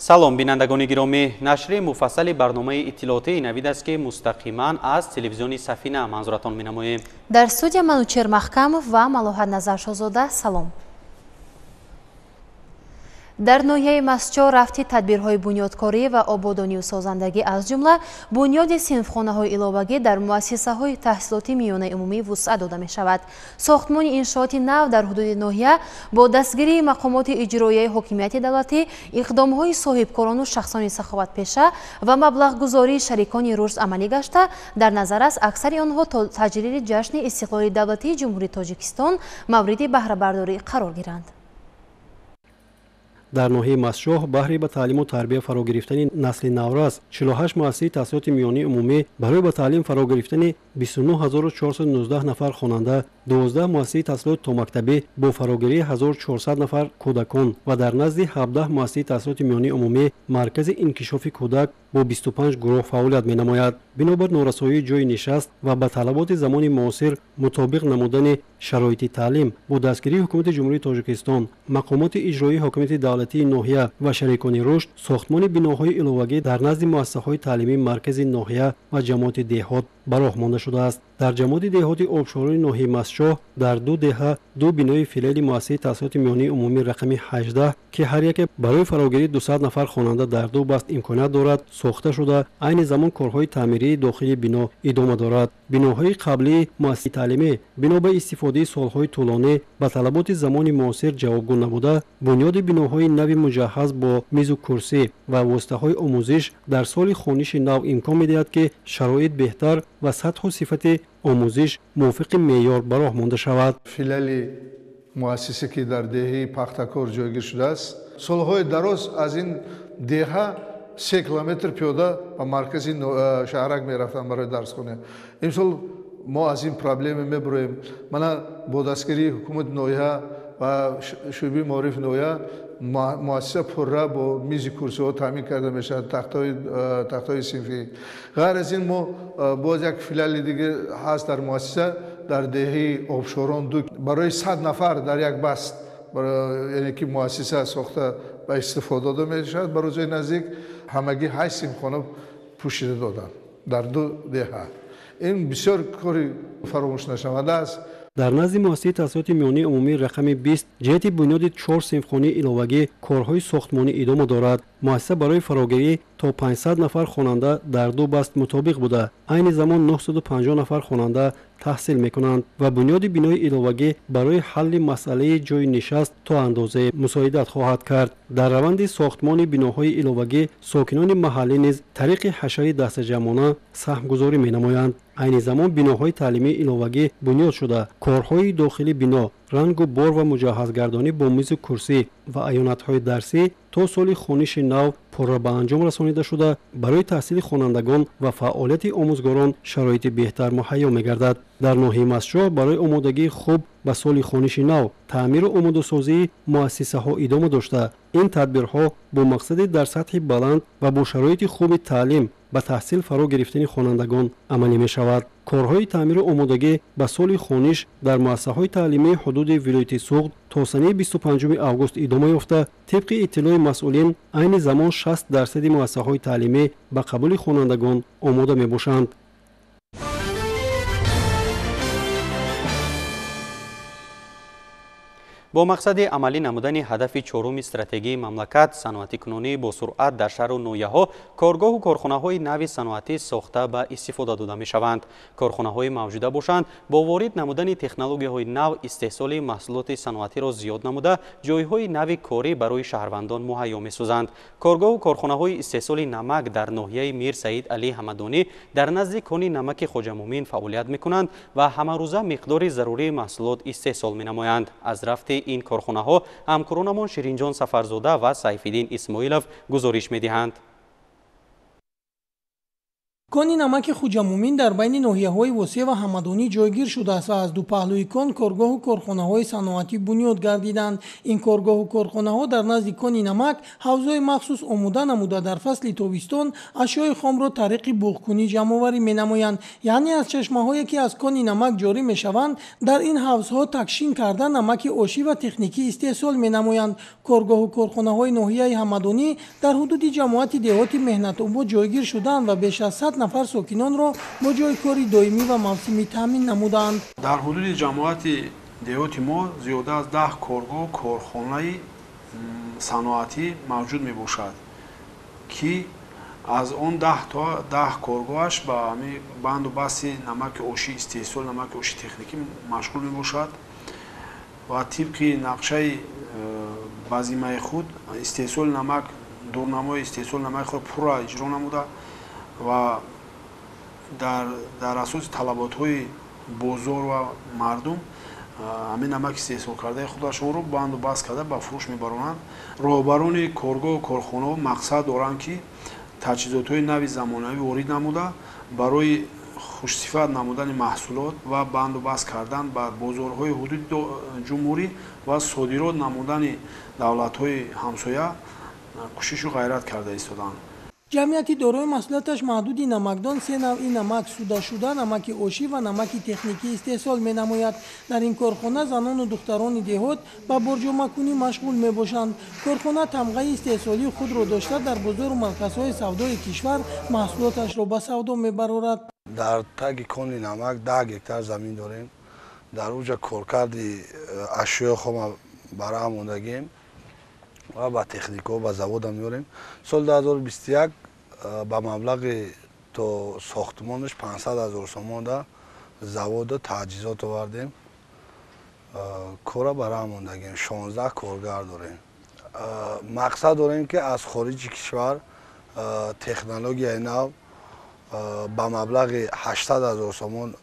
Салом, бинандагони гиромӣ. Нашри муфассали барномаи иттилоотии навид аст, ки мустақиман аз телевизиони Сафина манзуратон менамоем. Дар студия Манучер Маҳкамов ва Малоҳат Назаршозода. Салом. Дар ноҳияи Мастчоҳ рафти тадбирҳои бунёдкорӣ ва ободонию созандагӣ, аз ҷумла бунёди синфхонаҳои иловагӣ дар муассисаҳои таҳсилоти миёнаи умумӣ вусъат дода мешавад. Сохтмони иншооти нав дар ҳудуди ноҳия бо дастгирии мақомоти иҷроияи ҳокимияти давлатӣ, иқдомҳои соҳибкорону шахсони саховатпеша ва маблағгузории шарикони рушд амалӣ гашта, дар назар аст аксари онҳо то таҷлили ҷашни истиқлоли давлатии Ҷумҳурии Тоҷикистон мавриди баҳрабардорӣ қарор гиранд. Дар ноҳияи Мастчоҳ баҳри ба таълиму тарбия фаро гирифтани насли наврас 48 муассисаи таҳсилоти миёнаи умумӣ барои ба таълим фаро гирифтани 29419 нафар хонанда, 12 муассисаи таҳсилоти томактабӣ бо фарогирии 1400 нафар кӯдакон ва дар назди 17 муассисаи таҳсилоти миёнаи умумӣ маркази инкишофи кӯдак бо 25 гурӯҳ фаъолият менамояд. Бинобар норасоии ҷойи нишаст ва ба талаботи замони муосир мутобиқ намудани шароити таълим бо дастгирии ҳукумати Ҷумҳурии Тоҷикистон, мақомоти иҷроии ҳокимияти давлатии ноҳия ва шарикони рушд сохтмони биноҳои иловагӣ дар назди муассисаҳои таълимии маркази ноҳия ва ҷамоати деҳот ба роҳ монда шудааст. Дар ҷамоати деҳоти Обшорони ноҳияи Мастчоҳ дар ду деҳа ду бинои филиали муассисаи таҳсилоти миёнаи умумӣ рақами 18, ки ҳар яке барои фарогирии 200 нафар хонанда дар ду баст имконият дорад, сохта шуда, айни замон корҳои таъмирии дохили бино идома дорад. Биноҳои қаблии муассисаи таълимӣ бино ба истифодаи солҳои тӯлонӣ ба талаботи замони муосир ҷавобгӯ набуда, бунёди биноҳои нави муҷаҳҳаз бо мизу курсӣ ва воситаҳои омӯзиш дар соли хониши нав имкон медиҳад, ки шароит беҳтар ва сатҳу сифати омӯзиш мувофиқи меъёр ба роҳ монда шавад. Филиали муассиса, ки дар деҳаи Пахтакор ҷойгир шудааст, солҳои дароз аз ин деҳа 3 километр пиёда ба маркази шаҳрак мерафтанд барои дарсхона. Имсол мо аз ин проблема мебуроем. Мана бо дастгирии ҳукумати ноҳия ва шӯъбаи маорифи ноҳия муассиса пурра бо мизи курсиҳо таъмин карда мешавад, тахтаҳои синфӣ. Ғайр аз ин мо боз як филиали дига ҳаст дар муассиса дар деҳаи Обшорон ду барои 100 нафар дар як баст, яъне ки муассиса сохта ба истифода дода мешавад. Ба рӯзҳои наздик ҳамагӣ 8 синфхона пӯшида доданд дар ду деҳа. Ин бисёр кори фаромӯшнашаванда аст. Дар назди муассисаи таҳсилоти миёнаи умумии рақами 20 ҷиҳати бунёди 4 синфхонаи иловагӣ корҳои сохтмонӣ идома дорад. Муассиса барои фарогирӣ то 500 нафар хонанда дар ду баст мутобиқ буда, айни замон 950 нафар хонанда таҳсил мекунанд ва бунёди бинои иловагӣ барои ҳалли масъалаи ҷойи нишаст то андозае мусоидат хоҳад кард. Дар раванди сохтмони биноҳои иловагӣ сокинони маҳаллӣ низ тариқи ҳашари дастаҷамъона саҳмгузорӣ менамоянд. Айни замон биноҳои таълимии иловагӣ бунёд шуда, корҳои дохили бино, рангу бор ва муҷаҳҳазгардонӣ бо мизу курсӣ ва аёнатҳои дарсӣ то соли хониши нав пурра ба анҷом расонида шуда, барои таҳсили хонандагон ва фаъолияти омӯзгорон шароити беҳтар муҳайё мегардад. Дар ноҳияи Мастчоҳ барои омодагии хуб ба соли хониши нав таъмиру омодасозии муассисаҳо идома дошта, ин тадбирҳо бо мақсади дар сатҳи баланд ва бо шароити хуби таълим ба таҳсил фаро гирифтани хонандагон амалӣ мешавад. Корҳои таъмиру омодагӣ ба соли хониш дар муассисаҳои таълимии ҳудуди вилояти Суғд то санаи 25 август идома ёфта, тибқи иттилои масъулин айни замон 60% муассисаҳои таълимӣ ба қабули хонандагон омода мебошанд. Бо мақсади амалӣ намудани ҳадафи чоруми стратегии мамлакат, саноатикунонӣ бо суръат дар шаҳру ноҳияҳо коргоҳу корхонаҳои нави саноатӣ сохта ба истифода дода мешаванд. Корхонаҳои мавҷуда бошанд, бо ворид намудани технологияҳои нав истеҳсоли маҳсулоти саноатиро зиёд намуда, ҷойҳои нави корӣ барои шаҳрвандон муҳайё месозанд. Коргоҳу корхонаҳои истеҳсоли намак дар ноҳияи Мир Саид Алӣ Ҳамадонӣ дар назди кони намаки Хоҷамумин фаъолият мекунанд ва ҳамарӯза миқдори зарурии маҳсулот истеҳсол менамоянд. Аз рафти ин корхонаҳо ҳамкоронамон Ширинҷон Сафарзода ва Сайфиддин Исмоилов гузориш медиҳанд. Кони намаки Хуҷамӯмин дар байни ноҳияҳои Восеъ ва Ҳамадонӣ ҷойгир шудааст ва аз ду паҳлӯи кон коргоҳу корхонаҳои саноатӣ бунёд гардиданд. Ин коргоҳу корхонаҳо дар назди кони намак ҳавзҳои махсус омода намуда дар фасли тобистон ашёи хомро тариқи буғкунӣ ҷамъоварӣ менамоянд. Яъне аз чашмаҳое ки аз кони намак ҷорӣ мешаванд, дар ин ҳавзҳо такшин карда намаки ошӣ ва техникӣ истеҳсол менамоянд. Коргоҳу корхонаҳои ноҳияи Ҳамадонӣ дар ҳудуди ҷамоати деҳоти Меҳнатобод ҷойгир шуданд ва беш аз 100 нафар сокинонро бо ҷойи кори доимӣ ва мавсимӣ таъмин намуданд. Дар ҳудуди ҷамоати деҳоти мо зиёда аз 10 коргоҳ корхонаи саноатӣ мавҷуд мебошад, ки аз он 10 коргоҳаш ба банду басти намаки ошӣ, истеҳсоли намаки оши техникӣ машғул мебошад ва тибқи нақшаи ба зиммаи худ истеҳсоли намак, дурнамои истеҳсоли намаки худ пурра иҷро намуда ва дар асоси талаботҳои бозор ва мардум ҳамин намак истеҳсол кардаи худашонро банду баст карда ба фурӯш мебаронанд. Роҳбарони коргоҳу корхонаҳо мақсад доранд, ки таҷҳизотҳои нави замонавӣ ворид намуда барои хушсифат намудани маҳсулот ва банду баст кардан ба бозорҳои ҳудуди ҷумҳурӣ ва содирот намудани давлатҳои ҳамсоя кӯшишу ғайрат карда истоданд. Ҷамъияти дорои масъулияташ маҳдуди намакдон се навъи намак судашуда, намаки ошӣ ва намаки техникӣ истеҳсол менамояд. Дар ин корхона занону духтарони деҳот ба борҷомакунӣ машғул мебошанд. Корхона тамғаи истеҳсолии худро дошта дар бозору марказҳои савдои кишвар маҳсулоташро ба савдо мебарорад. Дар таги кони намак 10 гектар замин дорем. Дар уҷа коркарди ашёи хома бараҳам мондагием ва ба техникаҳо ба завода меорем. Соли 2021 ба маблағи то сохтмонаш 500 000 сомонда завода таҷҳизот овардем. Кора бараҳам мондагием, 16 коргар дорем. Мақсад дорем, ки аз хориҷи кишвар технологияи нав ба маблағи 800 000 сомон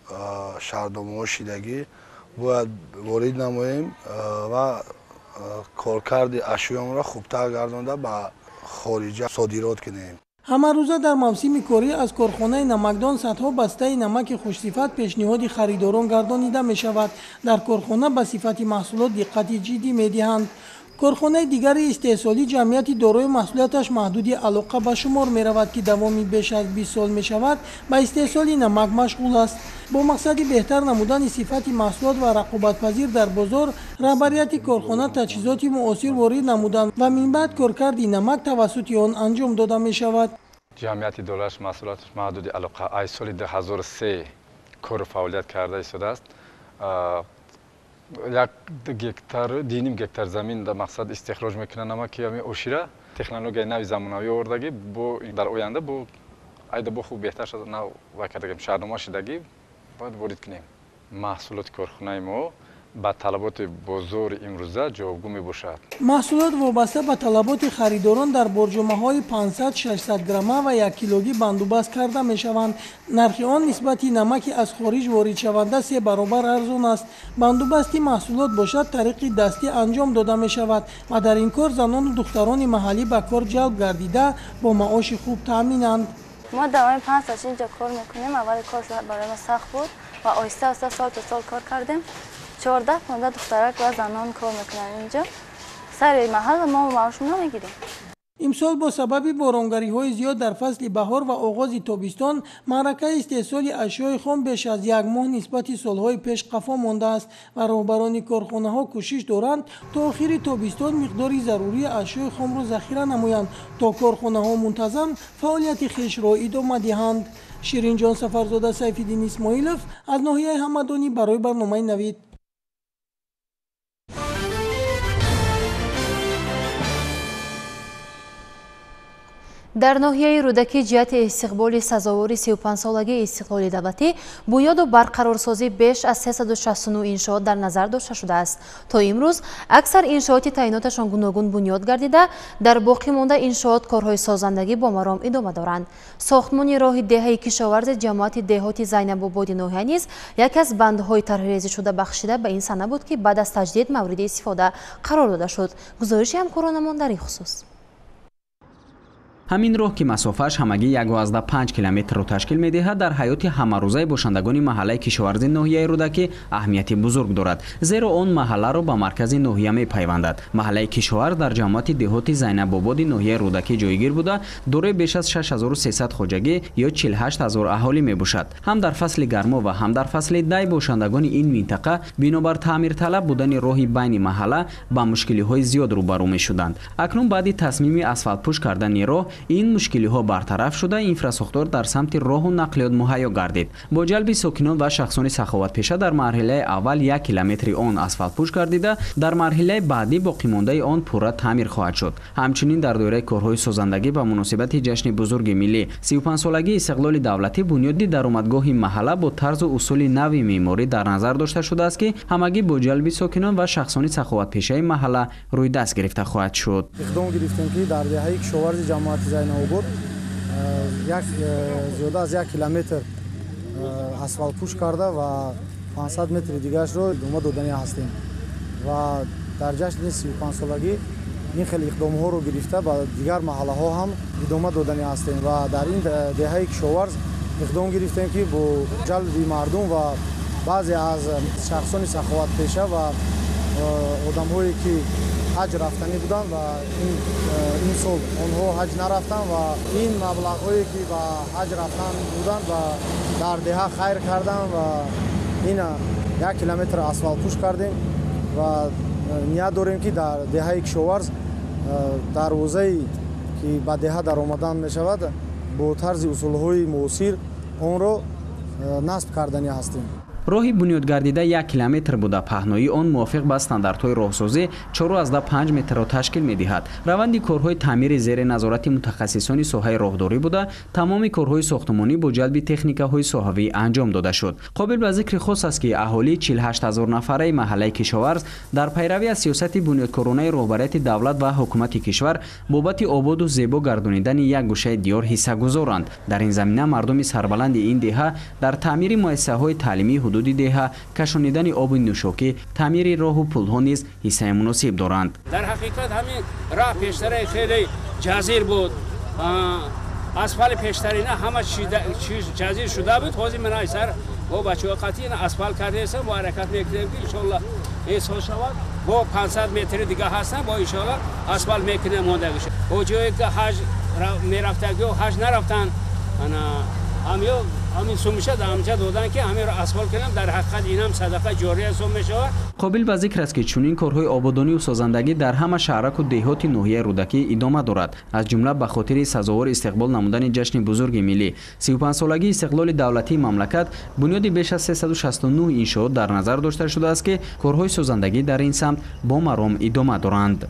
шаҳрномаҳо шидагӣ бояд ворид намоем ва коркарди ашёмро хубтар гардонда ба хориҷа содирот кунем. Ҳамарӯза дар мавсими корӣ аз корхонаи намакдон садҳо бастаи намаки хушсифат пешниҳоди харидорон гардонида мешавад. Дар корхона ба сифати маҳсулот диққати ҷиддӣ медиҳанд. Корхонаи дигари истеҳсолӣ ҷамъияти дорои масъулияташ маҳдуди алоқа ба шумор меравад, ки давоми беш аз 20 сол мешавад ба истеҳсоли намак машғул аст. Бо мақсади беҳтар намудани сифати маҳсулот ва рақобатпазир дар бозор, раҳбарияти корхона таҷҳизоти муосир ворид намуданд ва минбаъд коркарди намак тавассути он анҷом дода мешавад. Ҷамъияти дорои масъулияташ маҳдуди алоқа аз соли 2003 кору фаъолият карда истодааст. Як гектар, 2.5 гектар замин дар мақсад истихроҷ мекунад намаки ҳамин ошира. Технологияи нави замонавӣ овардагӣ бо дар оянда бо айда бо хуб беҳтар шуда нав вай кардагем, шаҳрнома шидагӣ бояд ворид кунем. Маҳсулоти корхонаи мо ба талаботи бозори имрӯза ҷавобгӯ мебошад. Маҳсулот вобаста ба талаботи харидорон дар борҷомаҳои 500-600 грамма ва 1 килогӣ бандубаст карда мешаванд. Нархи он нисбати намаки аз хориҷ воридшаванда 3 баробар арзон аст. Бандубасти маҳсулот бошад тариқи дастӣ анҷом дода мешавад ва дар ин кор занону духтарони маҳаллӣ ба кор ҷалб гардида бо маоши хуб таъминанд. Мо давоми 5 сол инҷо кор мекунем. Аввали кор барои мо сахт буд ва оҳиста оҳиста сол то сол кор кардем. 14-15 духтарак ва занон кор мекунанд инҷо. Сари маҳал мо маош намегирем. Имсол бо сабаби боронгариҳои зиёд дар фасли баҳор ва оғози тобистон маъракаи истеҳсоли ашёи хом беш аз як моҳ нисбати солҳои пеш қафо мондааст ва роҳбарони корхонаҳо кӯшиш доранд то охири тобистон миқдори зарурии ашёи хомро захира намоянд, то корхонаҳо мунтазам фаъолияти хешро идома диҳанд. Ширинҷон Сафарзода, Сайфиддин Исмоилов аз ноҳияи Ҳамадонӣ барои барномаи Навид. Дар ноҳияи Рӯдакӣ ҷиҳати истиқболи сазовори 35-солагии истиқлоли давлатӣ бунёду барқарорсозӣ беш аз 369 иншоот дар назар дошта шудааст. То имрӯз аксар иншооти таъиноташон гуногун бунёд гардида, дар боқӣ монда иншоот корҳои созандагӣ бо маром идома доранд. Сохтмони роҳи деҳаи кишоварзи ҷамоати деҳоти Зайнабободи ноҳия низ яке аз бандҳои тарҳрезишуда бахшида ба ин сана буд, ки баъд аз таҷдид мавриди истифода қарор дода шуд. Гузориши ҳамкоронамон дар ин хусус. Ҳамин роҳ, ки масофааш ҳамагӣ 1,5 километрро ташкил медиҳад, дар ҳаёти ҳамарӯзаи бошандагони маҳаллаи кишоварзи ноҳияи Рӯдакӣ аҳамияти бузург дорад, зеро он маҳалларо ба маркази ноҳия мепайвандад. Маҳаллаи кишоварз дар ҷамоати деҳоти Зайнабободи ноҳияи Рӯдакӣ ҷойгир буда, дорои беш аз 6300 хоҷагӣ ё 48 ҳазор аҳолӣ мебошад. Ҳам дар фасли гармо ва ҳам дар фасли дай бошандагони ин минтақа бинобар таъмирталаб будани роҳи байни маҳалла ба мушкилиҳои зиёд рӯбарӯ мешуданд. Акнун баъди тасмими асфалтпӯш кардани роҳ ин мушкилиҳо бартараф шуда, инфрасохтор дар самти роҳу нақлиёт муҳайё гардид. Бо ҷалби сокинон ва шахсони саховатпеша дар марҳилаи аввал 1 километри он асфалтпӯш гардида, дар марҳилаи баъдӣ боқимондаи он пурра таъмир хоҳад шуд. Ҳамчунин дар доираи корҳои созандагӣ ба муносибати ҷашни бузурги миллӣ 35-солагии истиқлоли давлатӣ бунёди даромадгоҳи маҳалла бо тарзу усули нави меъморӣ дар назар дошта шудааст, ки ҳамагӣ бо ҷалби сокинон ва шахсони саховатпешаи маҳалла рӯи даст гирифта хоҳад шуд. Иқдом гирифтем, ки дар деҳаи кишоварзи ҷамоати Зайнобод зиёда аз 1 километр асфалтпӯш карда ва 500 метри дигарашро идома додани ҳастем ва дар ҷашни 35-солагӣ ин хеле иқдомҳоро гирифта ба дигар маҳаллаҳо ҳам идома додани ҳастем ва дар ин деҳаи кишоварз иқдом гирифтем, ки бо ҷалби мардум ва баъзе аз шахсони саховатпеша ва одамҳое ки ҳаҷ рафтанӣ буданд ва ин сол онҳо ҳаҷ нарафтанд ва ин маблағҳое ки ба ҳаҷ рафтан буданд ва дар деҳа хайр карданд ва ин 1 километр асфалтпӯш кардем ва ният дорем, ки дар деҳаи кишоварз дарвозае ки ба деҳа даромадан мешавад бо тарзи усулҳои муосир онро насб карданӣ ҳастем. Роҳи бунёдгардида 1 километр буда, паҳноии он мувофиқ ба стандартҳои роҳсозӣ 4,5 метрро ташкил медиҳад. Раванди корҳои таъмири зери назорати мутахассисони соҳаи роҳдорӣ буда, тамоми корҳои сохтмонӣ бо ҷалби техникаҳои соҳавӣ анҷом дода шуд. Қобил ба зикри хос аст, ки аҳолии 48 ҳазор нафараи маҳаллаи кишоварз дар пайравӣ аз сиёсати бунёдкоронаи роҳбарияти давлат ва ҳукумати кишвар бобати ободу зебо гардонидани як гӯшаи диёр ҳиссагузоранд. Дар ин замина мардуми сарбаланди ин деҳа дар таъмири муассисаҳои таълимии ҳудуди деҳа, кашонидани оби нӯшокӣ, таъмири роҳу пулҳо низ ҳиссаи муносиб доранд. Дар ҳақиқат ҳамин роҳ пештараи хеле ҷазир буд, асфали пештарина ҳама чиз ҷазир шуда буд. Ҳозир ман сар бо бачаҳо қатъи асфал кардаестам, бо ҳаракат мекунем, ки иншоалло эҳсос шавад. Бо 500 метри дига ҳастам, бо иншоалло асфал мекунем мондагиша. Бо ҷое ки ҳаҷ мерафтагиҳо ҳаҷ нарафтанд, ҳамин сумиша дар ҳамҷа додан, ки ҳаминро асфал кунам. Дар ҳақиқат инам садақа ҷория ҳисоб мешавад. Қобил ба зикр аст, ки чунин корҳои ободонию созандагӣ дар ҳама шаҳраку деҳоти ноҳияи Рӯдакӣ идома дорад. Аз ҷумла ба хотири сазовор истиқбол намудани ҷашни бузурги миллӣ 35-солагии истиқлоли давлатии мамлакат бунёди беш аз 369 иншоот дар назар дошта шудааст, ки корҳои созандагӣ дар ин самт бо маром идома доранд.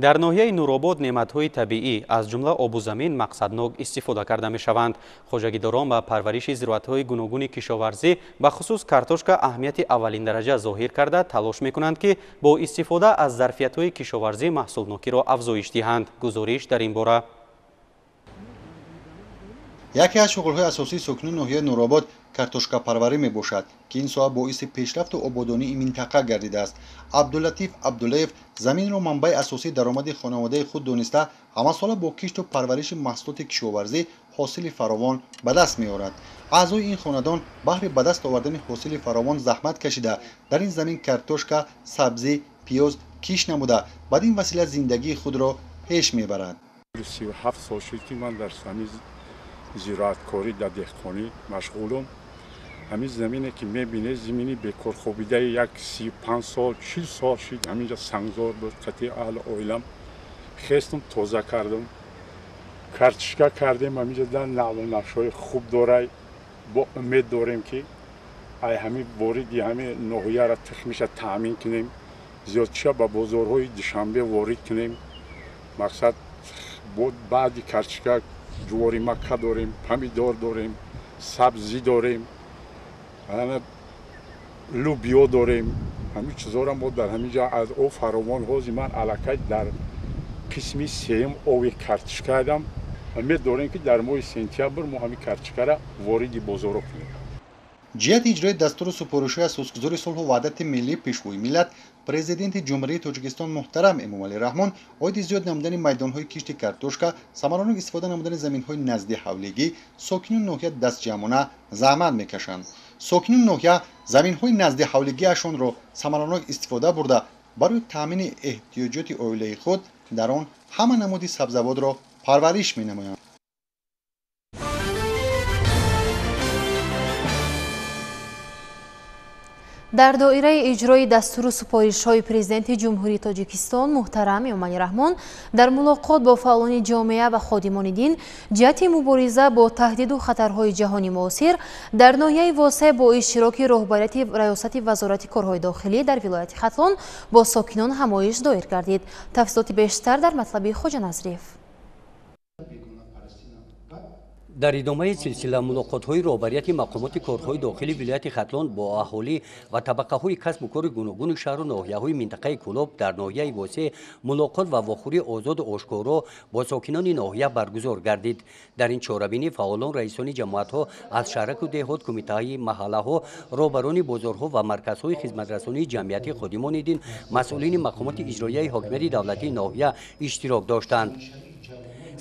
Дар ноҳияи Нуробод неъматҳои табиӣ аз ҷумла обу замин мақсаднок истифода карда мешаванд. Хоҷагидорон ба парвариши зироатҳои гуногуни кишоварзӣ, бахусус картошка, аҳамияти аввалиндараҷа зоҳир карда талош мекунанд, ки бо истифода аз зарфиятҳои кишоварзӣ маҳсулнокиро афзоиш диҳанд. Гузориш дар ин бора. Яке аз шуғлҳои асосии сокинони ноҳияи Нуробод картошкапарварӣ мебошад, ки ин соҳа боиси пешрафту ободонии минтақа гардидааст. Абдулатиф Абдуллаев заминро манбаи асосии даромади хонаводаи худ дониста, ҳамасола бо кишту парвариши маҳсулоти кишоварзӣ ҳосили фаровон ба даст меорад. Аъзои ин хонадон баҳри ба даст овардани ҳосили фаровон заҳмат кашида, дар ин замин картошка, сабзӣ, пиёз кишт намуда, бад ин васила зиндагии худро пеш мебарад. 37 сол шуд, ки ман дар ҳамин зироаткорӣ дар деҳқонӣ машғулам. Ҳамин замине ки мебинед, замини бекорхобидаи як 35 сол, 40 сол шуд, ҳаминҷа сангзор буд. Қатъи аҳли оилам хестум, тоза кардам, картишка кардем. Ҳаминҷа дар навъу навшҳои хуб дорай. Бо умед дорем, ки ай ҳамин вориди ҳамин ноҳияра тухмиша таъмин кунем, зиёдчиша ба бозорҳои Душанбе ворид кунем. Мақсад баъди картишка ҷувори макка дорем, помидор дорем, сабзӣ дорем, лубиё дорем. Ҳамин чизҳоро мо дар ҳамин ҷо аз об фаровон. Ҳозир ман аллакай дар қисми сеюм ови картишка кардам. Умед дорем, ки дар моҳи сентябр мо ҳамин картишкаро вориди бозорҳо кунем. Ҷиҳати иҷрои дастуру супоришҳои асосгузори сулҳу ваҳдати миллӣ, Пешвои миллат, Президенти Ҷумҳурии Тоҷикистон муҳтарам Эмомалӣ Раҳмон оиди зиёд намудани майдонҳои кишти картошка, самаранок истифода намудани заминҳои назди ҳавлигӣ, сокинони ноҳия дастҷамъона заҳмат мекашанд. Сокинони ноҳия заминҳои назди ҳавлигиашонро самаранок истифода бурда, барои таъмини эҳтиёҷоти оилаи худ дар он ҳама намуди сабзавотро парвариш менамоянд. Дар доираи иҷрои дастуру супоришҳои Президенти Ҷумҳурии Тоҷикистон муҳтарам Эмомалӣ Раҳмон дар мулоқот бо фаъолони ҷомеа ва ходимони дин ҷиҳати мубориза бо таҳдиду хатарҳои ҷаҳони муосир дар ноҳияи Восеъ бо иштироки роҳбарияти Раёсати Вазорати корҳои дохилӣ дар вилояти Хатлон бо сокинон ҳамоиш доир гардид. Тафсилоти бештар дар матлаби Хоҷа Назриев. Дар идомаи силсила мулоқотҳои роҳбарияти мақомоти корҳои дохили вилояти Хатлон бо аҳолӣ ва табақаҳои касбу кори гуногуни шаҳру ноҳияҳои минтақаи Кӯлоб дар ноҳияи Восеъ мулоқот ва вохӯрии озоду ошкоро бо сокинони ноҳия баргузор гардид. Дар ин чорабинӣ фаъолон, раисони ҷамоатҳо аз шаҳраку деҳот, кумитаҳои маҳаллаҳо, роҳбарони бозорҳо ва марказҳои хизматрасонии ҷамъиятӣ, ходимони дин, масъулини мақомоти иҷроияи ҳокимияти давлатии ноҳия иштирок доштанд.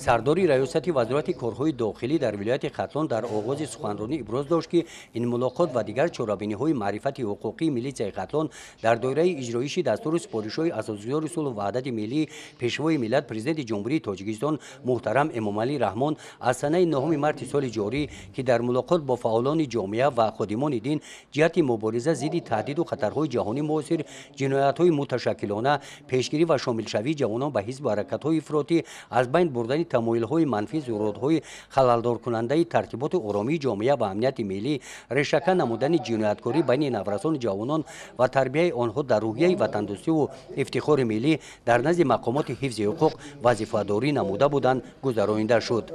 Сардори Раёсати Вазорати корҳои дохилӣ дар вилояти Хатлон дар оғози суханронӣ иброз дошт, ки ин мулоқот ва дигар чорабиниҳои маърифати ҳуқуқии милитсияи Хатлон дар доираи иҷроиши дастуру супоришҳои асосгузори сулҳу ваҳдати миллӣ, Пешвои миллат, Президенти Ҷумҳурии Тоҷикистон муҳтарам Эмомалӣ Раҳмон аз санаи 9 марти соли ҷорӣ, ки дар мулоқот бо фаъолони ҷомеа ва ходимони дин ҷиҳати мубориза зидди таҳдиду хатарҳои ҷаҳонии муосир, ҷиноятҳои муташаккилона, пешгирӣ ва шомилшавии ҷавонон ба ҳизбу ҳаракатҳои ифротӣ, аз байн бурдани тамоилҳои манфӣ, зуҳуротҳои халалдоркунандаи тартиботу оромии ҷомеа ва амнияти миллӣ, решака намудани ҷинояткорӣ байни наврасону ҷавонон ва тарбияи онҳо дар рӯҳияи ватандӯстиву ифтихори миллӣ дар назди мақомоти ҳифзи ҳуқуқ вазифадорӣ намуда буданд, гузаронида шуд.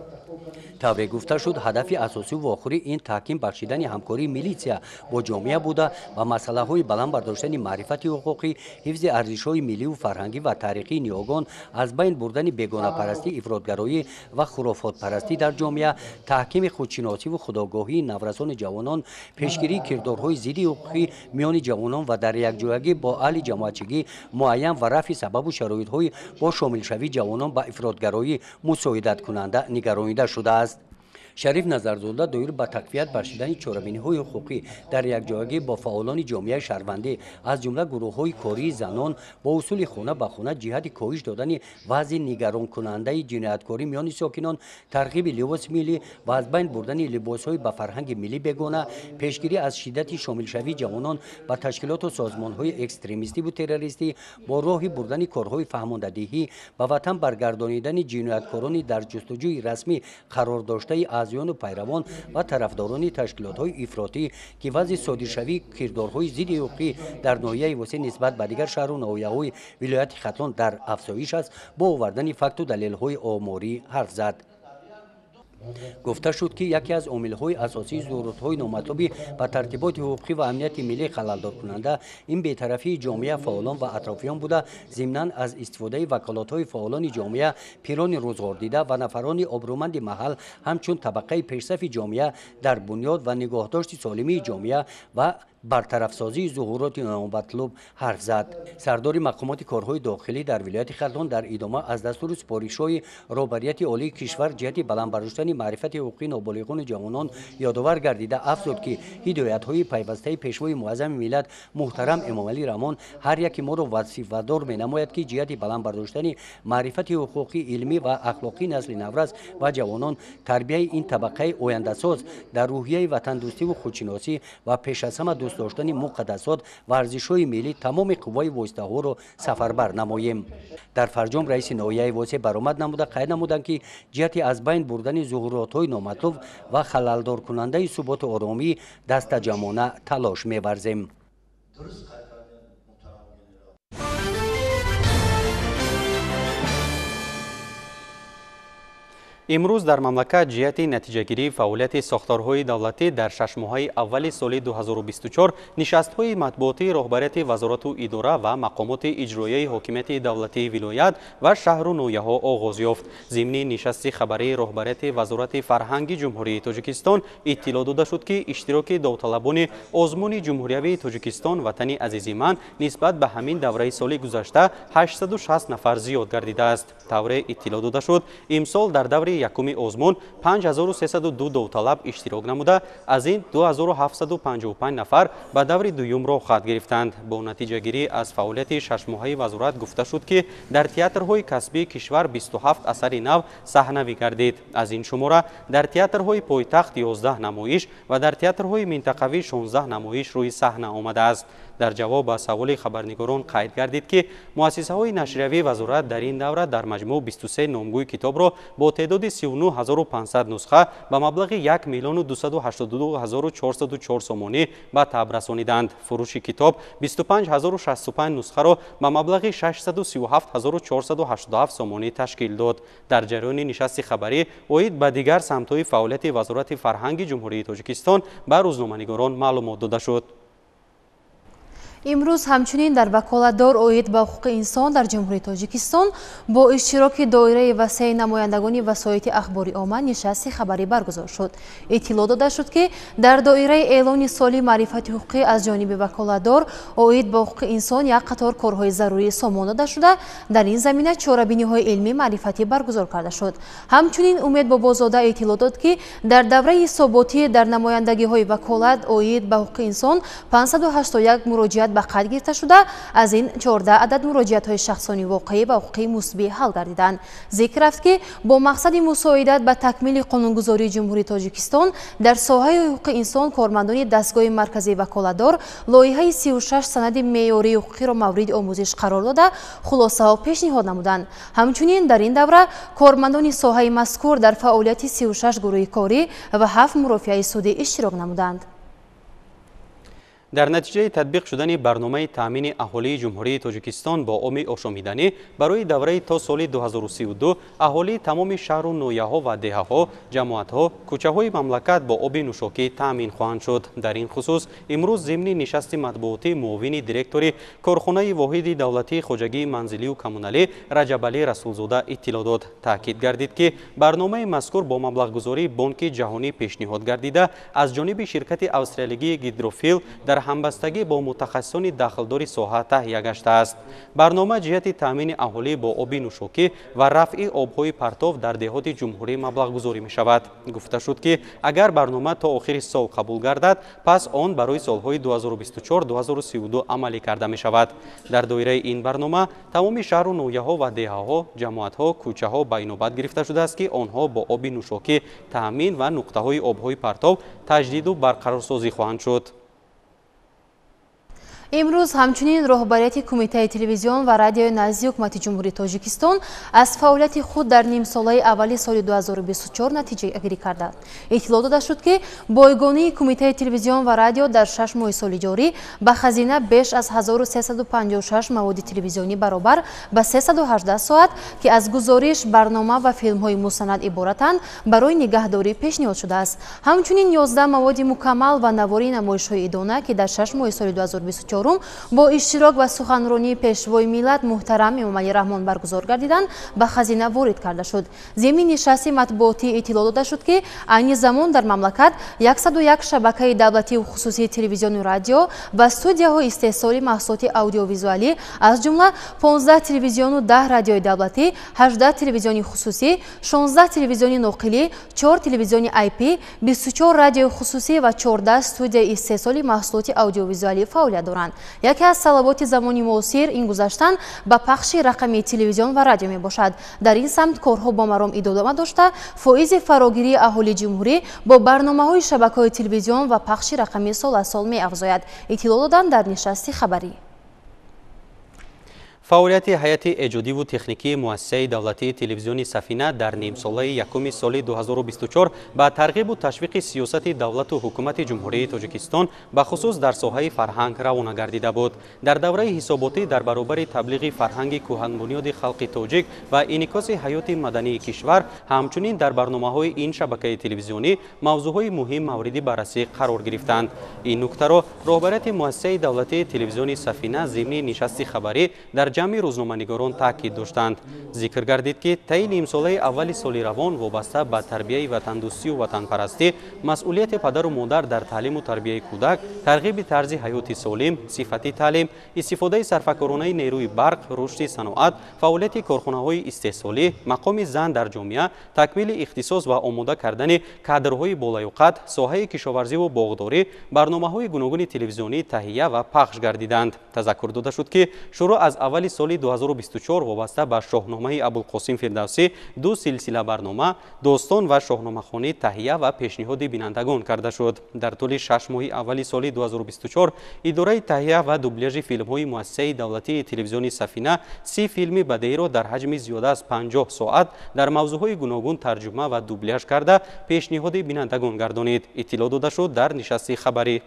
Тавре гуфта шуд, ҳадафи асосию вохӯрӣ ин таҳким бахшидани ҳамкории милитсия бо ҷомеа буда ва масъалаҳои баланд бардоштани маърифати ҳуқуқӣ, ҳифзи арзишҳои милливу фарҳангӣ ва таърихии ниёгон, аз байн бурдани бегонапарастӣ, ифротгароӣ ва хурофотпарастӣ дар ҷомеа, таҳкими худшиносиву худогоҳии наврасону ҷавонон, пешгирии кирдорҳои зидди ҳуқуқӣ миёни ҷавонон ва дар якҷоягӣ бо аҳли ҷамоатчигӣ муайян ва рафъи сабабу шароитҳои бо шомилшавии ҷавонон ба ифротгароӣ мусоидаткунанда нигаронида шудааст. Шариф Назарзода доир ба тақвият бахшидани чорабиниҳои ҳуқуқӣ дар якҷоягӣ бо фаъолони ҷомеаи шаҳрвандӣ, аз ҷумла гурӯҳҳои кории занон бо усули хона ба хона ҷиҳати коҳиш додани вазъи нигаронкунандаи ҷинояткорӣ миёни сокинон, тарғиби либоси миллӣ ва аз байн бурдани либосҳои ба фарҳанги миллӣ бегона, пешгирӣ аз шиддати шомилшавии ҷавонон ба ташкилоту созмонҳои экстремистиву террористӣ, бо роҳи бурдани корҳои фаҳмондадиҳӣ, ба ватан баргардонидани ҷинояткорони дар ҷустуҷӯи расмӣ қарор доштаи аъзоёну пайравон ва тарафдорони ташкилотҳои ифротӣ, ки вазъи содиршавии кирдорҳои зидди ҳуқуқӣ дар ноҳияи Восеъ нисбат ба дигар шаҳру ноҳияҳои вилояти Хатлон дар афзоиш аст, бо овардани факту далелҳои оморӣ ҳарф зад. Гуфта шуд, ки яке аз омилҳои асосии зуҳуротҳои номатлуби ба тартиботи ҳуқуқӣ ва амнияти миллӣ халалдоркунанда ин бетарафии ҷомеа, фаъолон ва атрофиён буда, зимнан аз истифодаи ваколатҳои фаъолони ҷомеа, пирони рӯзғордида ва нафарони обрӯманди маҳал ҳамчун табақаи пешсафи ҷомеа дар бунёд ва нигоҳдошти солимии ҷомеа ва бартарафсозии зуҳуроти номатлуб ҳарф зад. Сардори мақомоти корҳои дохилӣ дар вилояти Хатлон дар идома аз дастуру супоришҳои роҳбарияти олии кишвар ҷиҳати баланд бардоштани маърифати ҳуқуқии ноболиғону ҷавонон ёдовар гардида афзуд, ки ҳидоятҳои пайвастаи Пешвои муаззами миллат муҳтарам Эмомалӣ Раҳмон ҳар яки моро вазифадор менамояд, ки ҷиҳати баланд бардоштани маърифати ҳуқуқӣ, илмӣ ва ахлоқии насли наврас ва ҷавонон, тарбияи ин табақаи ояндасоз дар рӯҳияи ватандӯстиву худшиносӣ ва пеш аз ҳама дӯст доштани муқаддасот ва арзишҳои миллӣ тамоми қувваи воситаҳоро сафарбар намоем. Дар фарҷом раиси ноҳияи Восеъ баромад намуда қайд намуданд, ки ҷиҳати аз байн бурдани зуҳуротҳои номатлуб ва халалдоркунандаи суботу оромӣ дастаҷамъона талош меварзем. Имрӯз дар мамлакат ҷиҳати натиҷагирии фаъолияти сохторҳои давлатӣ дар шашмоҳаи аввали соли 2024 нишастҳои матбуотии роҳбарияти вазорату идора ва мақомоти иҷроияи ҳокимияти давлатии вилоят ва шаҳру ноҳияҳо оғоз ёфт. Зимни нишасти хабарии роҳбарияти Вазорати фарҳанги Ҷумҳурии Тоҷикистон иттилоъ дода шуд, ки иштироки довталабони озмуни ҷумҳуриявии Тоҷикистон «Ватани азизи ман» нисбат ба ҳамин давраи соли гузашта 860 нафар зиёд гардидааст. Тавре иттилоъ дода шуд, имсол дар даври якуми озмун 5302 довталаб иштирок намуда, аз ин 2755 нафар ба даври дуюм роҳхат гирифтанд. Бо натиҷагирӣ аз фаъолияти шашмоҳаи вазорат гуфта шуд, ки дар театрҳои касбии кишвар 27 асари нав саҳнавӣ гардид. Аз ин шумора дар театрҳои пойтахт 11 намоиш ва дар театрҳои минтақавӣ 16 намоиш рӯи саҳна омадааст. Дар ҷавоб ба саволи хабарнигорон қайд гардид, ки муассисаҳои нашриявии вазорат дар ин давра дар маҷмӯъ 23 номгӯи китобро бо теъдоди 39500 нусха ба маблағи 1 282 404 сомонӣ ба таб расониданд. Фурӯши китоб 25065 нусхаро ба маблағи 637487 сомонӣ ташкил дод. Дар ҷараёни нишасти хабарӣ оид ба дигар самтҳои фаъолияти Вазорати фарҳанги Ҷумҳурии Тоҷикистон ба рӯзноманигорон маълумот дода шуд. Имрӯз ҳамчунин дар ваколатдор оид ба ҳуқуқи инсон дар Ҷумҳурии Тоҷикистон бо иштироки доираи васеи намояндагони васоити ахбори омма нишасти хабарӣ баргузор шуд. Иттилоъ дода шуд, ки дар доираи эълони соли маърифати ҳуқуқӣ аз ҷониби ваколатдор оид ба ҳуқуқи инсон як қатор корҳои зарурӣ сомон дода шуда, дар ин замина чорабиниҳои илмӣ маърифатӣ баргузор карда шуд. Ҳамчунин Умед Бобозода иттилоъ дод, ки дар давраи ҳисоботӣ дар намояндагиҳои ваколат оид ба ҳуқуқи инсон 581 муроҷиат ба қайд гирифта шуда, аз ин 14 адад муроҷиатҳои шахсони воқеӣ ва ҳуқуқии мусбӣ ҳал гардиданд. Зикр рафт, ки бо мақсади мусоидат ба такмили қонунгузории Ҷумҳурии Тоҷикистон дар соҳаи ҳуқуқи инсон кормандони дастгоҳи марказии ваколатдор лоиҳаи 36 санади меъёрии ҳуқуқиро мавриди омӯзиш қарор дода, хулосаҳо пешниҳод намуданд. Ҳамчунин дар ин давра кормандони соҳаи мазкур дар фаъолияти 36 гурӯҳи корӣ ва 7 мурофиаи судӣ иштирок намуданд. Дар натиҷаи татбиқ шудани барномаи таъмини аҳолии Ҷумҳурии Тоҷикистон бо оби ошомиданӣ барои давраи то соли 2032 аҳолии тамоми шаҳру ноҳияҳо ва деҳаҳо, ҷамоатҳо, кӯчаҳои мамлакат бо оби нӯшокӣ таъмин хоҳанд шуд. Дар ин хусус имрӯз зимни нишасти матбуотӣ муовини директори корхонаи воҳиди давлатии хоҷагии манзилию коммуналӣ Раҷабалӣ Расулзода иттилоъ дод. Таъкид гардид, ки барномаи мазкур бо маблағгузории Бонки ҷаҳонӣ пешниҳод гардида, аз ҷониби ширкати австралигии Гидрофил дар ҳамбастагӣ бо мутахассисони дахлдори соҳа таҳия гаштааст. Барнома ҷиҳати таъмини аҳолӣ бо оби нӯшокӣ ва рафъи обҳои партов дар деҳоти ҷумҳурӣ маблағгузорӣ мешавад. Гуфта шуд, ки агар барнома то охири сол қабул гардад, пас он барои солҳои 2024-2032 амалӣ карда мешавад. Дар доираи ин барнома тамоми шаҳру ноҳияҳо ва деҳаҳо, ҷамоатҳо, кӯчаҳо ба инобат гирифта шудааст, ки онҳо бо оби нӯшокӣ таъмин ва нуқтаҳои обҳои партов таҷдиду барқарорсозӣ хоҳанд шуд. Имрӯз ҳамчунин роҳбарияти Кумитаи телевизион ва радиои назди Ҳукумати Ҷумҳурии Тоҷикистон аз фаъолияти худ дар нимсолаи аввали соли 2024 натиҷагирӣ карданд. Иттилоъ дода шуд, ки бойгонии Кумитаи телевизион ва радио дар 6 моҳи соли ҷорӣ ба хазина беш аз 1356 маводи телевизионӣ баробар ба 318 соат, ки аз гузориш, барнома ва филмҳои мустанад иборатанд, барои нигаҳдорӣ пешниҳод шудааст. Ҳамчунин 11 маводи мукаммал ва навори намоишҳои идона, ки дар 6 моҳи соли 2024 бо иштирок ва суханронии пешвои миллат муҳтарам Эмомалӣ Раҳмон баргузор гардиданд, ба хазина ворид карда шуд. Зимни нишасти матбуотӣ иттилоъ дода шуд, ки айни замон дар мамлакат 101 шабакаи давлатию хусусии телевизиону радио ва студияҳои истеҳсоли маҳсулоти аудиовизуалӣ, аз ҷумла 15 телевизиону 10 радиои давлатӣ, 18 телевизиони хусусӣ, 16 телевизиони ноқилӣ, 4 телевизиони IP, 24 радиои хусусӣ ва 14 студияи истеҳсоли маҳсулоти аудиовизуалӣ фаъолият доранд. Яке аз талаботи замони муосир ин гузаштан ба пахши рақамии телевизион ва радио мебошад. Дар ин самт корҳо бо маром идома дошта, фоизи фарогирии аҳолии ҷумҳурӣ бо барномаҳои шабакаҳои телевизион ва пахши рақамӣ сол аз сол меафзояд, иттилоъ доданд дар нишасти хабарӣ. Фаъолияти ҳайати эҷодиву техникии муассисаи давлатии телевизиони Сафина дар нимсолаи якуми соли 2024 ба тарғибу ташвиқи сиёсати давлату ҳукумати Ҷумҳурии Тоҷикистон ба хусус дар соҳаи фарҳанг равона гардида буд. Дар давраи ҳисоботӣ дар баробари таблиғи фарҳанги кӯҳанбунёди халқи тоҷик ва инъикоси ҳаёти мадании кишвар, ҳамчунин дар барномаҳои ин шабакаи телевизионӣ мавзӯъҳои муҳим мавриди баррасӣ қарор гирифтанд. Ин нуктаро роҳбарияти муассисаи давлатии телевизиони Сафина зимни нишасти хабарӣ дар ҷамъи рӯзноманигорон таъкид доштанд. Зикр гардид, ки таи нимсолаи аввали соли равон вобаста ба тарбияи ватандӯстию ватанпарастӣ, масъулияти падару модар дар таълиму тарбияи кӯдак, тарғиби тарзи ҳаёти солим, сифати таълим, истифодаи сарфакоронаи нерӯи барқ, рушди саноат, фаъолияти корхонаҳои истеҳсолӣ, мақоми зан дар ҷомеа, такмили ихтисос ва омода кардани кадрҳои болаёқат, соҳаи кишоварзиву боғдорӣ барномаҳои гуногуни телевизионӣ таҳия ва пахш гардиданд. Тазаккур дода шуд, ки шурӯъ аз аввали соли 2024 вобаста ба Шоҳномаи Абулқосим Фирдавсӣ ду силсила барнома «Достон» ва «Шоҳномахонӣ» таҳия ва пешниҳоди бинандагон карда шуд. Дар тӯли 6 моҳи аввали соли 2024 идораи таҳия ва дубляжи филмҳои муассисаи давлатии телевизиони Сафина 30 филми бадеиро дар ҳаҷми зиёда аз 50 соат дар мавзӯъҳои гуногун тарҷума ва дубляж карда пешниҳоди бинандагон гардонид. Иттилоъ дода шуд дар нишасти хабарӣ.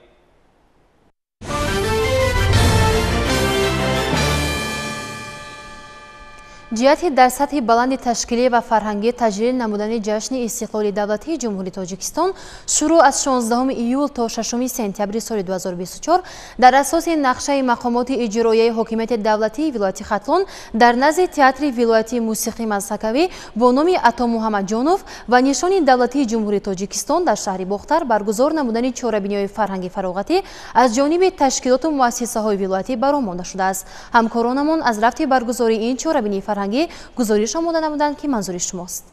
Ҷиҳати дар сатҳи баланди ташкилӣ ва фарҳангӣ таҷлил намудани ҷашни истиқлоли давлатии Ҷумҳурии Тоҷикистон шурӯъ аз 16 июл то 6 сентябри соли 2024 дар асоси нақшаи мақомоти иҷроияи ҳокимияти давлатии вилояти Хатлон дар назди театри вилоятии мусиқии мазҳакавӣ бо номи Ато Муҳаммадҷонов ва нишони давлатии Ҷумҳурии Тоҷикистон дар шаҳри Бохтар баргузор намудани чорабиниҳои фарҳанги фароғатӣ аз ҷониби ташкилоту муассисаҳои вилоятӣ бароҳ монда шудааст. Ҳамкоронамон аз рафти баргузории ин чорабинии фарҳангӣ гузориш омода намуданд, ки манзури шумост.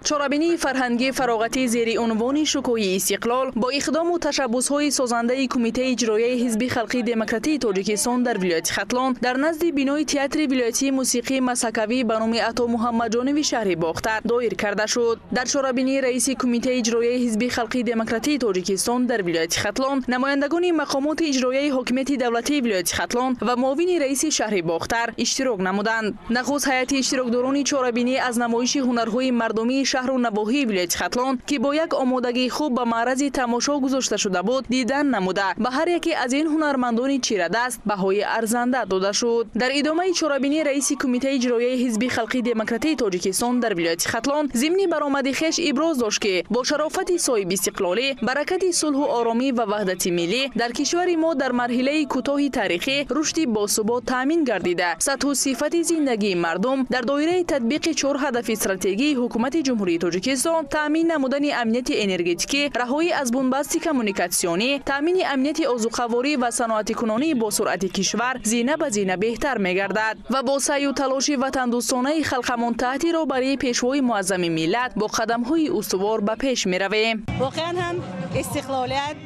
Чорабинии фарҳангии фароғатӣ зери унвони «Шукӯҳи истиқлол» бо иқдому ташаббусҳои созандаи Кумитаи иҷроияи Ҳизби халқии демократии Тоҷикистон дар вилояти Хатлон дар назди бинои театри вилоятии мусиқии мазҳакавӣ ба номи Ато Муҳаммадҷонови шаҳри Бохтар доир карда шуд. Дар чорабинии раиси Кумитаи иҷроияи Ҳизби халқии демократии Тоҷикистон дар вилояти Хатлон, намояндагони мақомоти иҷроияи ҳокимияти давлатии вилояти Хатлон ва муовини раиси шаҳри Бохтар иштирок намуданд. Нахуст ҳайати иштирокдорони чорабинӣ аз намоиши ҳунарҳои мардумии шаҳру навоҳии вилояти Хатлон, ки бо як омодагии хуб ба маърази тамошо гузошта шуда буд, дидан намуда ба ҳар яке аз ин ҳунармандони чирадаст баҳои арзанда дода шуд. Дар идомаи чорабинӣ раиси Кумитаи иҷроияи Ҳизби халқии демократии Тоҷикистон дар вилояти Хатлон зимни баромади хеш иброз дошт, ки бо шарофати соҳибистиқлолӣ, баракати сулҳу оромӣ ва ваҳдати миллӣ дар кишвари мо дар марҳилаи кӯтоҳи таърихӣ рушди босубот таъмин гардида, сатҳу сифати зиндагии мардум дар доираи татбиқи чор ҳадафи стратегии ҳукумати Ҷумҳурии Тоҷикистон, таъмин намудани амнияти энергетикӣ, раҳоӣ аз бунбасти коммуникатсионӣ, таъмини амнияти озуқаворӣ ва саноатикунонии босуръати кишвар зина ба зина беҳтар мегардад ва бо саъю талоши ватандӯстонаи халқамон таҳти роҳбарии пешвои муаззами миллат бо қадамҳои устувор ба пеш меравем. Воқеан ҳам истиқлолият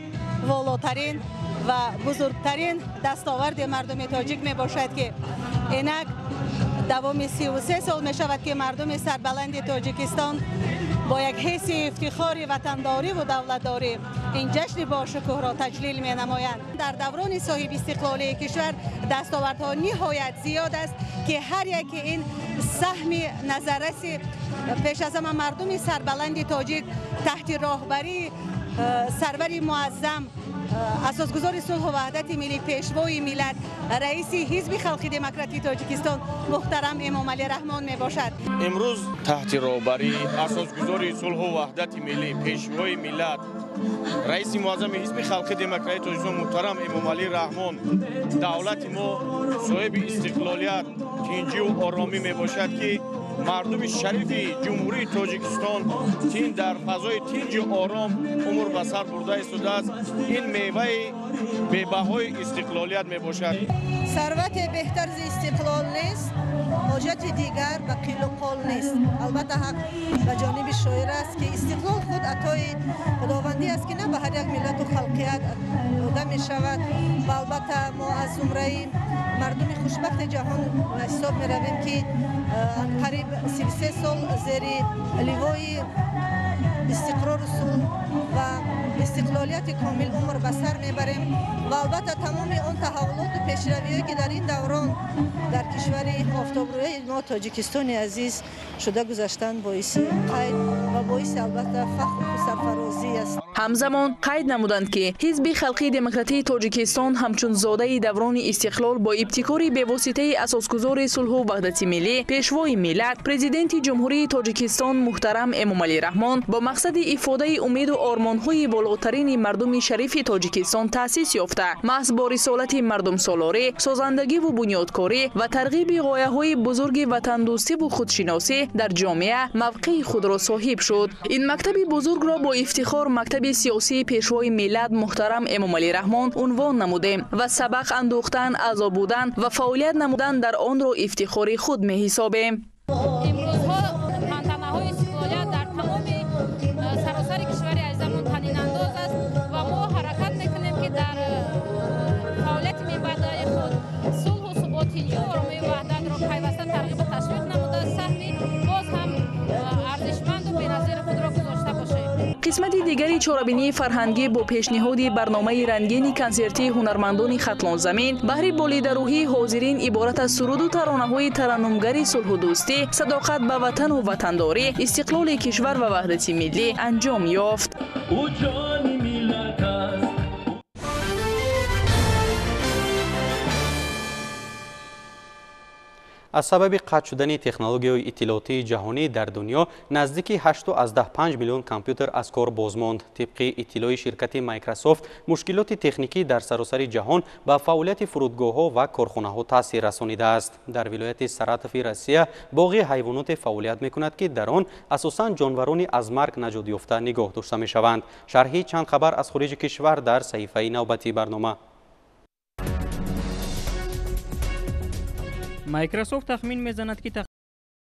волотарин ва бузургтарин дастоварди мардуми тоҷик мебошад, ки инак давоми 33 сол мешавад, ки мардуми сарбаланди Тоҷикистон бо як ҳисси ифтихори ватандориву давлатдорӣ ин ҷашни бошукӯҳро таҷлил менамоянд. Дар даврони соҳибистиқлолии кишвар дастовардҳо ниҳоят зиёд аст, ки ҳар яке ин саҳми назарраси пеш аз ҳама мардуми сарбаланди тоҷик таҳти роҳбарии сарвари муаззам, асосгузори сулҳу ваҳдати миллӣ, пешвои миллат, раиси Ҳизби халқи демократии Тоҷикистон муҳтарам Эмомалӣ Раҳмон мебошад. Имрӯз таҳти роҳбарии асосгузори сулҳу ваҳдати миллӣ, пешвои миллат, раиси муаззами Ҳизби халқи демократии Тоҷикистон муҳтарам Эмомалӣ Раҳмон давлати мо соҳиби истиқлолият, тинҷиву оромӣ мебошад, ки мардуми шарифи Ҷумҳурии Тоҷикистон тин дар фазои тинҷу ором умр ба сар бурда истодааст. Ин меваи бебаҳои истиқлолият мебошад. Сарвате беҳтар зи истиқлол нест, ҳоҷати дигар ба қилу қол нест. Албатта ҳақ ба ҷониби шоир аст, ки истиқлол худ атои худовандӣ аст, ки на ба ҳар як миллату халқият дода мешавад. Ва албатта мо аз зумраи мардуми хушбахти ҷаҳон ҳисоб меравем, ки қариб 33 сол зери ливои Истиқрору сулҳ ва истиқлолияти комил умр ба сар мебарем ва албатта тамоми он таҳаввулоту пешравиҳое ки дар ин даврон дар кишвари офтобрӯяи мо Тоҷикистони азиз шуда гузаштанд, боиси қайд ва боиси албатта фахру сарфарозӣ аст. Ҳамзамон қайд намуданд, ки Ҳизби халқии демократии Тоҷикистон ҳамчун зодаи даврони истиқлол бо ибтикори бевоситаи асосгузори сулҳу ваҳдати миллӣ, Пешвои миллат, Президенти Ҷумҳурии Тоҷикистон муҳтарам Эмомалӣ Раҳмон бо мақсади ифодаи умеду ормонҳои болотарини мардуми шарифи Тоҷикистон таъсис ёфта, маҳз бо рисолати мардумсолорӣ, созандагиву бунёдкорӣ ва тарғиби ғояҳои бузурги ватандӯстиву худшиносӣ дар ҷомеа мавқеи худро соҳиб шуд. Ин мактаби бузургро бо ифтихор мактаби сиёсии Пешвои миллат муҳтарам Эмомалӣ Раҳмон унвон намудем ва сабақ андӯхтан, аъзо будан ва фаъолият намудан дар онро ифтихори худ меҳисобем. Имрӯзҳо тантанаҳои истиқлолият дар тамоми саросари кишвари азизамон танинандоз аст ва мо ҳаракат мекунем, ки дар фаъолияти минбаъдаи худ сулҳу субот, тинҷу оромию ваҳдатро пайваста тарғибу ташвиқ намуда, саҳми боз ҳам арзишманду беназири худро гузошта бошем. Қисмати дигари чорабинии фарҳангӣ бо пешниҳоди барномаи рангини консертии ҳунармандони Хатлонзамин баҳри болидарӯҳии ҳозирин иборат аз суруду таронаҳои тараннумгари сулҳу дӯстӣ, садоқат ба ватану ватандорӣ, истиқлоли кишвар ва ваҳдати миллӣ анҷом ёфт. Аз сабаби қатъ шудани технологияҳои иттилоотии ҷаҳонӣ дар дунё наздики 8,5 миллион компютер аз кор боз монд. Тибқи иттилои ширкати Microsoft, мушкилоти техникӣ дар саросари ҷаҳон ба фаъолияти фурудгоҳҳо ва корхонаҳо таъсир расонидааст. Дар вилояти Саратови Россия боғи ҳайвоноте фаъолият мекунад, ки дар он асосан ҷонварони аз марг наҷот ёфта нигоҳ дошта мешаванд. Шарҳи чанд хабар аз хориҷи кишвар дар саҳифаи навбатии барнома. Microsoft тахмин мезанад, ки